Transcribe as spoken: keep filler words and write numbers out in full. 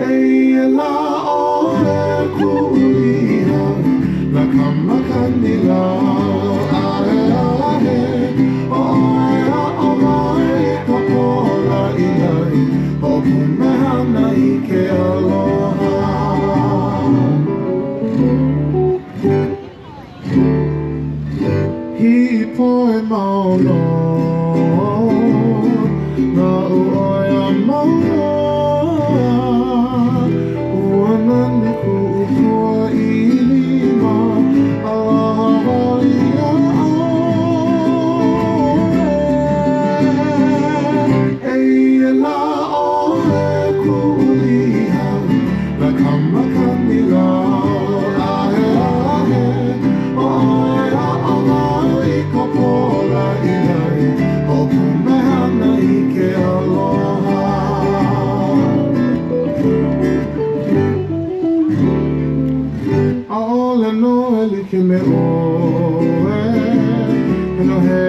Eia la ʻoe kuʻu lihau, la ka makani la, ʻae, ʻae, ʻo ʻoe aʻo mai ka pō laʻilaʻi, hoʻopu mehana i ke aloha. Hiʻi pohe mau nō, nā ʻu ʻoia mau, ua nani kuʻu pua i lima, aloha vau iā ʻoe. Eia la ʻoe kuʻu lihau, la ka makani la, ʻae, ʻae, ʻo ʻoe aʻo mai i ka pō laʻilaʻi, hoʻopu mehana i ke aloha. ʻAʻole nō e like me ʻoe, e nō he